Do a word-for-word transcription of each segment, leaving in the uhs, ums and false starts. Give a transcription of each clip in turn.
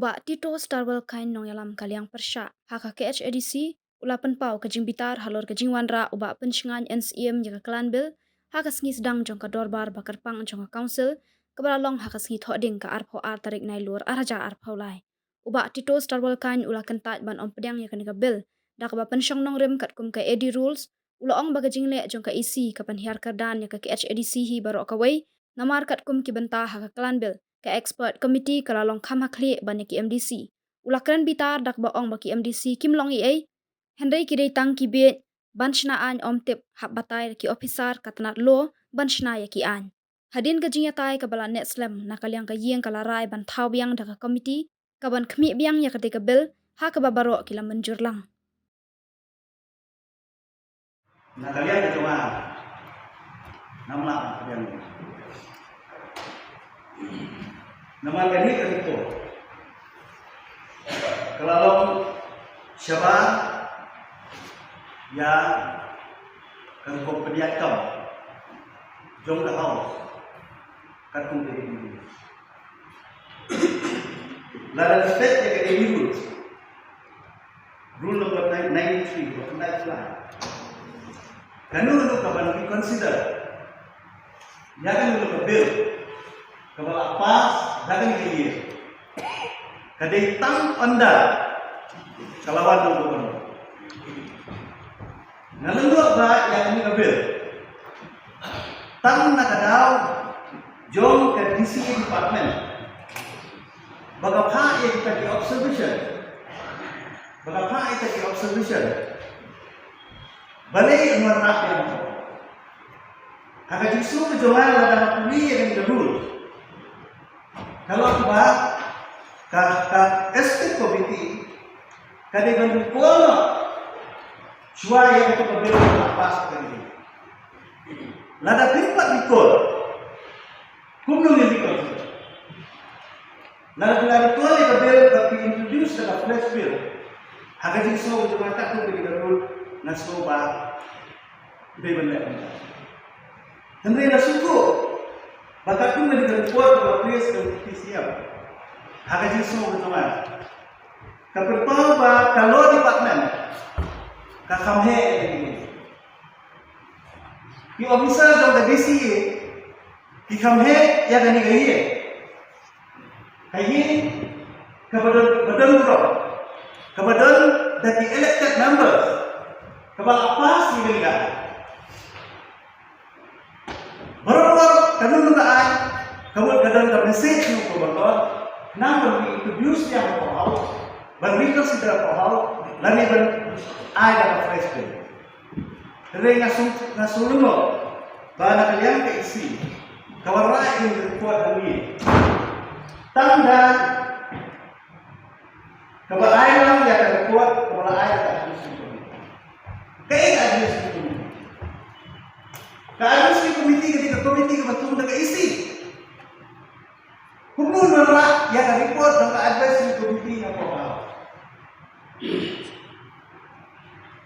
Bah Tito Starwell Chyne, nongïalam ka liang pyrshah ha ka K H A D C, u la pynpaw ka jingbitar halor ka jingwanrah u Bah Pynshngaiñ N C M ïa ka Clan Bill ha ka sngi sdang jong ka dorbar ba kyrpang jong ka Council, kaba la long ha ka sngi Thohdieng, ka arphew ar tarik Nailur, ar hajar arphew lai. U Bah Tito Starwell Chyne u la kyntait ban ym pdiang ïa kane ka Bill da kaba pynshong nongrim katkum ka A D Rules. U la ong ba ka jingleh jong ka E C ka pynhiar kyrdan ïa ka K H A D C hi baroh kawei, namar katkum ki bynta ha ka Clan Bill, ka Expert Committee ka la long kham hakhlieh ban ïa ki M D C. U la kren bitar da kaba ong ba ki M D C kim long ei ei, hynrei ki dei tang ki bieit ban shna aiñ, ym tip hap batai da ki ophisar ka tnat law ban shna ïa ki aiñ. Hadien ka jingïatai, kaba la neh slem na ka liang ka ïing, ka la rai ban thaw biang da ka Committee kaban khmih biang ïa katei ka Bill ha kaba baroh ki la mynjur lang. Na ka liang ka jong nga, ngam lah ban pdiang. Namar kane ka report ka la long shabar ïa ka rukom pynïaid kam jong ka House katkum ka A D Rules. Lada respect ïa ka A D Rules, Rule number nine, ninety-three, ka khyndai phew lai. Kano kano kaban reconsider ïa kano kano ka Bill kaba la pass da kane ka ïing, ka dei tang ynda ka la wan na u Governor. Nga la ïoh ba ïa kane ka Bill tang na ka daw jong ka D C A Department, ba ka phah ïa kita ki observation, ba ka phah ïa kita ki observation, balei ym wanrah biang. Ha ka jingsngew ka jong nga, lada nga pule ïa kane ka rule, ka long ba ka, ka Executive Committee ka dei ban recall noh shuwa ïa kata ka Bill ba la pass ka dei. Lada phim pat recall, kumno ngin recall? Lada phi la recall ïa ka Bill bad phi introduce da ka fresh Bill, ha ka jingsngew ka jong nga, katkum kane ka rule, nga sngew ba dei ban leh kumta. Hynrei nga sngewthuh ba katkum kane ka report kaba la pass da u Deputy C M, ha ka jingsngew ka jong nga, ka pynpaw ba ka Law Department ka kham heh ïa kane. Ki officer jong ka D C A ki kham heh ïa kane ka ïing. Ka ïing kaba don, ba don burom, kaba don da ki elected members, kaba la pass ïa kane ka. Baroh baroh kano kano ka aiñ, ka mut ka don ka message na u Governor, khnang ban reintroduce ïa ka hapoh House, ban reconsider hapoh House, lane ban ai da ka fresh Bill. Hynrei nga shu, nga shu lyngngoh ba na ka liang ka E C ka wanrah ïa ka report hangne. Tang da kaba ai lang ïa ka report kaba la ai da ka Advisory Committee. Kaei ka Advisory Committee? Ka Advisory Committee ka dei ka committee kaba thung da ka E C. Kumno yn wanrah ïa ka report jong ka Advisory Committee na ka House?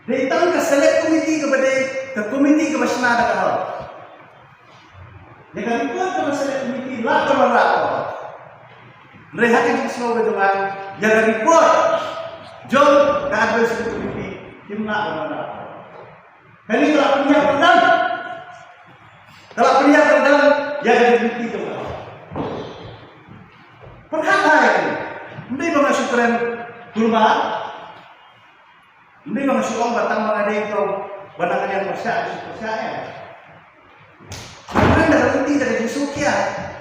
Dei tang ka Select Committee kaba dei ka committee kaba shna da ka House. Ïa ka report jong ka Select Committee lah ban wanrah da ka House. Hynrei ha ka jingsngew ka jong nga, ïa ka report jong ka Advisory Committee kim lah ban wanrah da ka House. Kane ka la pynïap pyndonkam. Ka la pynïap pyndonkam ïa ka dignity jong ka. Pyrkhat bha ïa kane. Ym dei ba nga shu kren kulmar. Ym dei ba nga shu ong ba tang ba nga dei tang ba na ka liang pyrshah, shu pyrshah ïa. Nga kren da ka lynti, da ka jingsngewkhia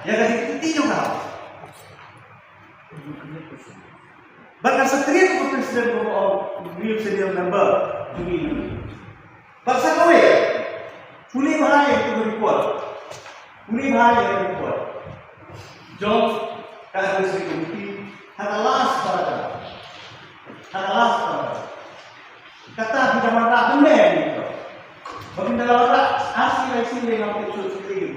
ïa ka dignity jong ka. Bad nga sa kren kum u president, kum u real senior member jong ngi. Bad sa kawei, pule bha ïa ka report. Pule bha ïa ka report jong ka Advisory Committee ha ka last paragraph. Ha ka last paragraph. Kata phi da wanrah kumne ïa ka. Ba phi da wanrah ar sien lai sien lai, ngam tip shuh shuh.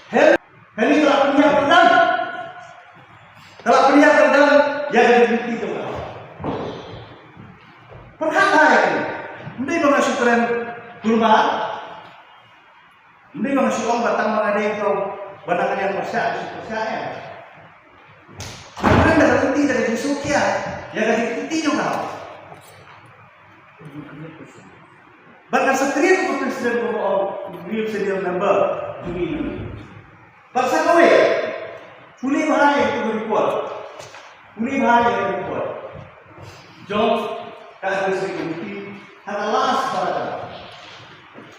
Hynrei kane ka la pynïap pyndonkam. Ka la pynïap pyndonkam ïa ka dignity jong ka. Pyrkhat bha ïa kane. Ym dei ba nga shu kren kulmar. Ym dei ba nga shu ong ba tang ba nga dei tang ba na ka liang pyrshah, shu pyrshah ïa. Hynrei da ka lynti da ka jingsngewkhia ïa ka jingkynti jong ka House. Bad ka secretary of president ko, ko real senior member jong ngi. Bad sa kawei, pule bha ïa ka report. Pule bha ïa ka report jong ka advisory committee, ha ka last paragraph.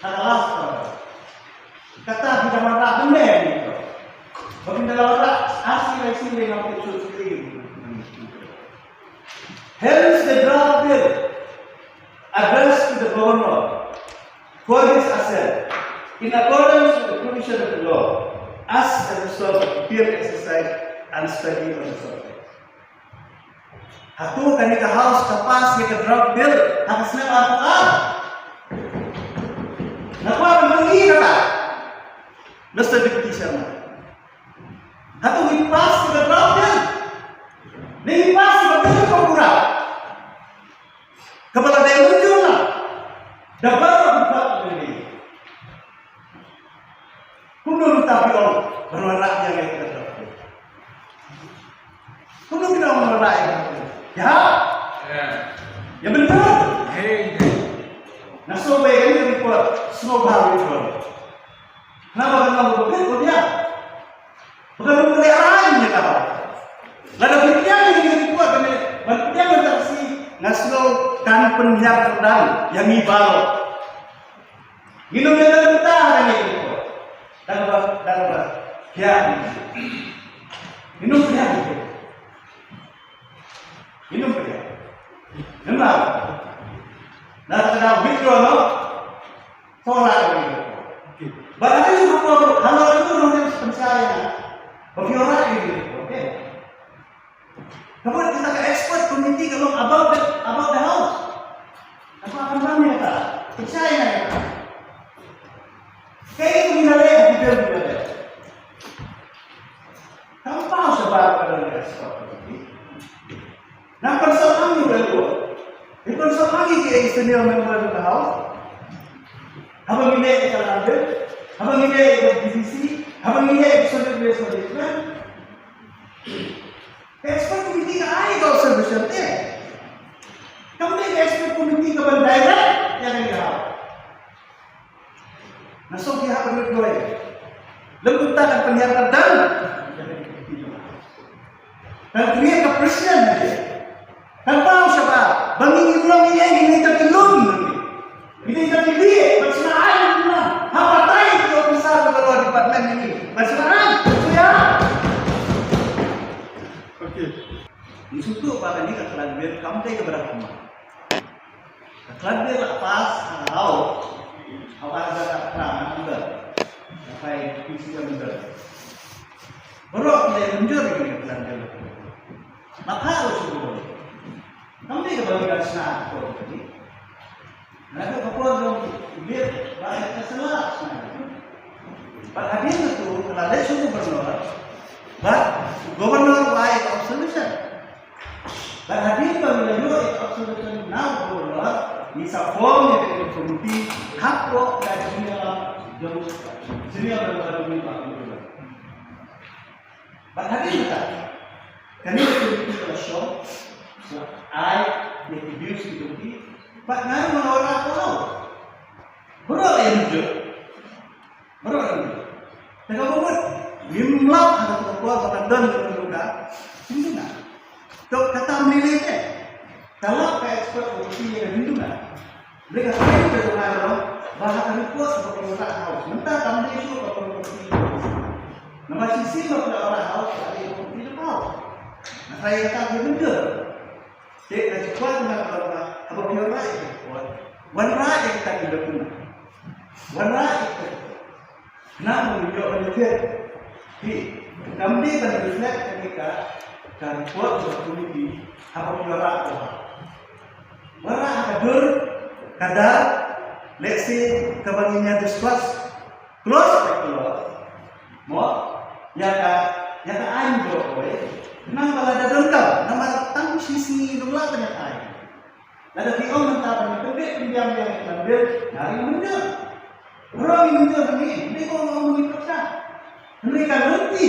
Ha ka last paragraph. Kata phi da wanrah mynne ïa ngi to. Ba phi da wanrah ar sien lai sien lai, ngam tip shuh shuh. Hence the draft bill addressed to the governor for his assent in accordance with the provision of the law as a result of detailed exercise and study on the subject. Hato kane ka House ka pass ïa ka draft bill ha ka snem arphew ar? Nga kwah ban kylli kata, Mister Deputy Chairman. Hato ngi pass ïa ka draft bill? Ne ngi pass ïa ka bill kaba pura, kaba la dei mynjur na da baroh ki department? Kumno mynta phi ong ban wanrah ïa ngi ka draft bill? Kumno phi ong ban wanrah ïa ngi? Ïa? Ïa mynta? Nga sngew ba kane ka report sngewbha report. Namar ba ka long ba peit ba biang. Ba ka long ba lehrain ïa ka. Lada phi pdiang ïa ka report kane, ban pdiang mynta ka sngi, nga sngew kan pynhiar kyrdan ïa ngi baroh. Ngin ym ïadon mynta ha kane ka report. Da kaba, da kaba hiar. Ngin ym pdiang. Ngin ym pdiang. Namar lada ka withdraw noh, to wanrah ïa ka report. Bad ha kane ka report, halor kane ka report, pynshai ïa nga ba phi wanrah ïa ka report, okay? Ka mut kata ka expert committee ka long above the, above the House. Ka mut ka long ïa ka. Pynshai ïa ka. Kaei kaba ngi la leh, kaei kaba ngi la leh. Kam paw shabar ka long expert committee. Nang consult lang ïa u, nang consult lang ïa ki senior member of the House. Haba ngi leh ïa ka land bill, haba ngi leh ïa ka B C C, haba ngi leh ïa ka solid waste management. Ka expert committee ka ai ka observation te. Kam dei ka expert committee ka ban direct ïa kane ka. Nga sngew ki hap ban rit duwai. Lem kumta kan pynhiar kyrdan. Kan create ka precedent. Kan paw shabar ba ngi ngim long ei ei, ngi dei tang ki lun. Ngi dei tang ki lieh ban shna aiñ, ban shna aiñ. Ha batai ki officer ka law department ngi ban shna aiñ. Shu ïa. Okay. Ngi sngewthuh ba kane ka Khlad Bill kam dei kaba donkam. Ka Khlad Bill la pass ha ka House ha u ar hajar khatphra, nga ong da ka phai P C M da. Baroh ki la mynjur ïa ka Khlad Bill. Nga phah ruh sha u Governor. Kam dei kaba ngi dang shna ha ka Court. Nga ong ka por jong u Bill ba ka sala shna. Bad hadien kata ka la leit sha u Governor. Bad u Governor u ai ka observation. Bad hadien ba ngi la ïoh ïa ka observation na u Governor, ngi sa form ïa ka committee hapoh ka jingïalam jong u Senior Member jong ngi, Bah Kynrad. Bad hadien kata, kane ka committee ka la shong, ka la ai ïa ki views ki jong ki, bad nga ruh nga la wanrah hapoh House. Baroh ïa mynjur. Baroh ïa mynjur. Te kaba mut, ngim lap ha kata ka por ba kan don kano kano ka jingduna. To kata mynne te ka lap ka expert committee ïa ka jingduna. Hynrei ka seng ka jong nga ka long ba ha ka report ba ka wanrah ha House, mynta kam dei shuh ba ka committee. Namar shisien ba ka wanrah ha House ka dei ka committee jong ka House. Nga trai kata ka mynjur. Te ka jingkwah jong nga ka long ba haba phi wanrah ïa ka report, wanrah ïa kita ki document. Wanrah ïa kita. Khnang ba ngin ïoh ban lyndet. Phi, kam dei ban reflect ïa ka, ka report jong ka committee haba phi wanrah ko ha. Wanrah ha ka dur, ka dar, let's say, kaba ngin ïa discuss clause by clause. Mo, ïa ka, ïa ka aiñ baroh kawei. Khnang ba lada donkam, namar tang shi sngi ngim lah ban ïa ka aiñ. Lada phi ong mynta ban pynbeit pynbiang ïa ka Khlad Bill, nga ruh ngi mynjur. Baroh ngi mynjur hangne, hynrei ko ong ong ngi pyrshah. Hynrei ka lynti.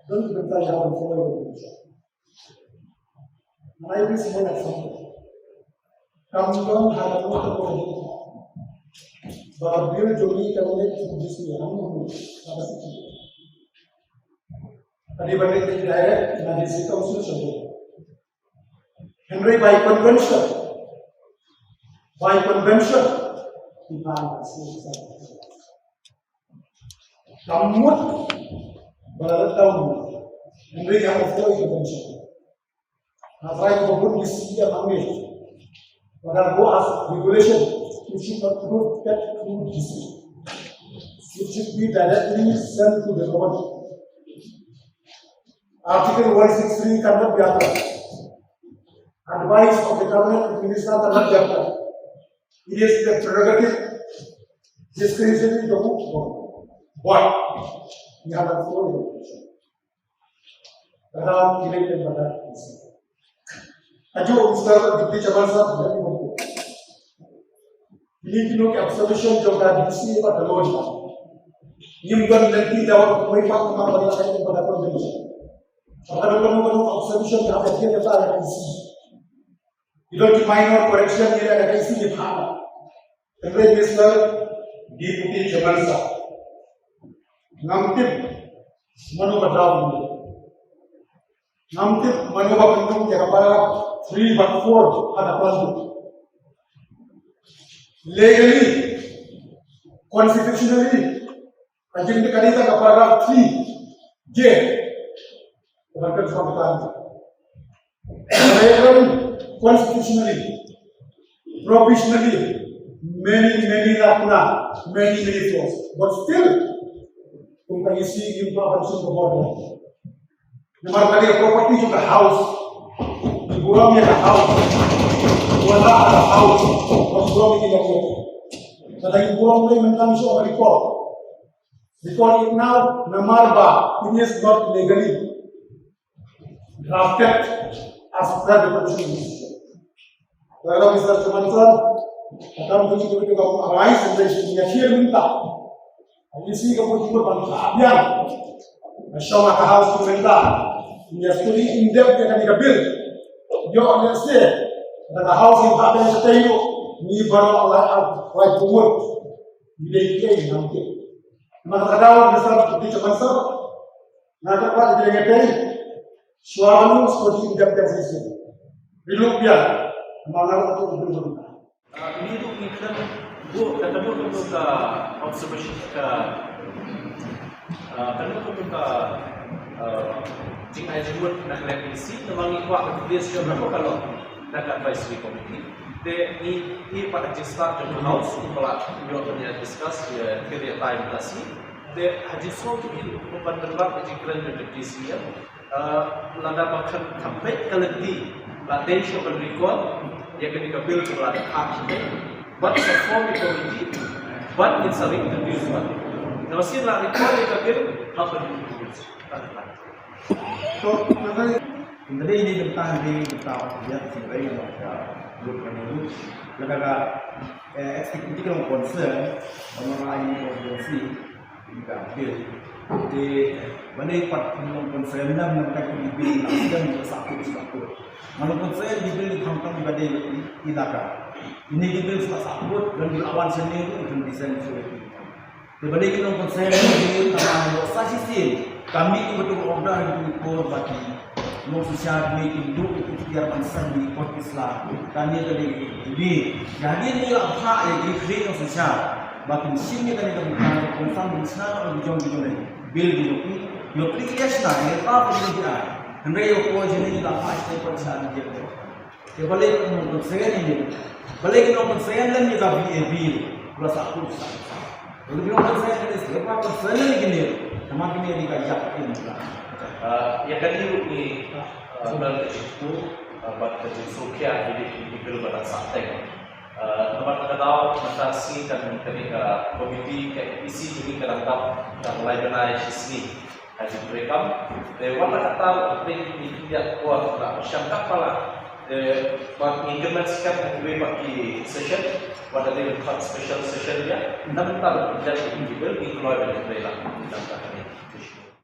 Don ki bynta ïa ban follow ïa ka Constitution. Ngan ai phi small example. Kam don ha kano kano ka bynta ba ka bill jong ngi ka leit through D C, hangne ha ka city. Ka dei ban leit direct na District Council sha. Hynrei by convention, by convention, ki pan ka state. Ka mut ba la ret down. Hynrei ka mut ko intervention. Na trai ko bun di sia mangni. Whether go as regulation, it should not go back to D C. It should be directly sent to the government. Article one six three cannot be applied. Advice of the cabinet minister cannot be applied. It is the prerogative, discretionary document. But we have a full regulation. Around eleven. Ajo Mister Deputy Chairman sir, let me go. Ini kino ki observation jong ka D C ba ka lon. Ngim don lenti daw mai pak ma ba la ka ba ka observation. Apa da kano kano observation ka ba ka ta la D C. Ito ki minor correction ni la ka D C ni pa. Hynrei Mister Deputy Chairman sir, ngam tip mano ba draft. Ngam tip mano ba pynduh ïa ka para three bad four ha ka plan. Legally, constitutionally, ka jingkyrkhu ka dei ka paragraph three J. Ka ban kan suang ka plan. Legally, constitutionally, professionally, many, many lacuna, many, many flaws. But still, kum ka isi, kum ka ban sum ka bor. Namar ka dei property jong ka house. Ngi burom ïa ka house. Wala ka house. Ka burom ïa ka house. Ka dei burom ïa ka house. Record it now, namar ba it is not legally drafted as per the constitution. Wala Mister Chairman sir, ka kam ka jingkyrkhu ka arise and then ïa share mynta. Ïa shi ka jingkyrkhu ban ka biang. Ka shong ka house mynta. Ïa study in depth ïa ka bill. Ïoh lehse da ka house ïa ka bill ka taïew. Ngi baroh la ai pumut. Ngi dei ki ai nang ki. Namar kata ka daw Mister Deputy Chairman sir, nga kyrpad ïa ki lehse. Shuwa ban study in depth ïa ka issue. Riluk biang. Namar nga ruh atu riluk biang. Ah, ngi ruh ngi kren buh ka kano kano ka observation ka, ah, kano kano ka, ah, jingai jingmut na ka D C, namar ngi kwah ka D C ka long na ka advisory committee. Te ngi, ngi pat ha jingstad jong ka house, ngi pat la ïoh ban ïa discuss ïa ka ïa time ka shi. Te ha jingsngew jong ngi ban pynlong ka jingkren jong ka D C ïa. Ah, lada ba khan kham beit ka lynti, la dei shuh ban recall ïa kane ka bill ba la dep phah sha. Ban sa form ïa ka committee, ban ngin sa reintroduce ban. Namar shisien la recall ïa ka bill, hap ban reintroduce. To, ngan ïa ïa ni tentang di tentang ya sini lagi yang ka lut kan lut. Lada ka executive long concern, orang lain urgency, di ka bill. Di mana part long concern nam nam ka di bill nam nam sa ku sa ku. Long concern di bill di tang tang di badai ilaka. Ini di bill sa sa ku dan di lawan sini itu design sulit. Te balei ki nongkonsern ki tama sa shisien, ka mih ki ba tu order ki por ba ki nongsynshar ki mih ki duk ki tiar ban san ki por ki sla. Kane ka dei ki bi. Jadi ni la pha ïa ki khri nongsynshar ba kin shim ïa kane ka bynta, kongsan bynta na ki jong ki jong ne. Bil ki jong ki. Ïoh kri ki ïa shna ïa ka ba ki jong ki ai. Hynrei ïoh ko jong ni la pha ïa ki por sha ki jong ki. Te balei ki nongkonsern ïa kine? Balei ki nongkonsern lem ïa ka B A B? Pula sa pul sa. Balei ki nongkonsern ïa kine? Sebab ka konsern ïa kine. Namar kine ïa ka ïap ïa kine. Ah, ïa kane ruh ngi, ah, bad ka jingkyrkhu, ah, bad ka jingsngewkhia ïa kine ki bill ba dang sah teng. Ah, namar kata ka daw mynta sngi kan kane ka komiti ka A P C jong ngi ka dang dap tang lai bnai shi sngi. Ha jingtrei kam, te wat la katta la pynbeit ïa ka por la shang kat pala. Te wat ngi kynmaw skhem ha kiwei pat ki session, wat la dei ka special session ïa, na bynta la pynbeit ïa ki bill ngi kloi ban trei la.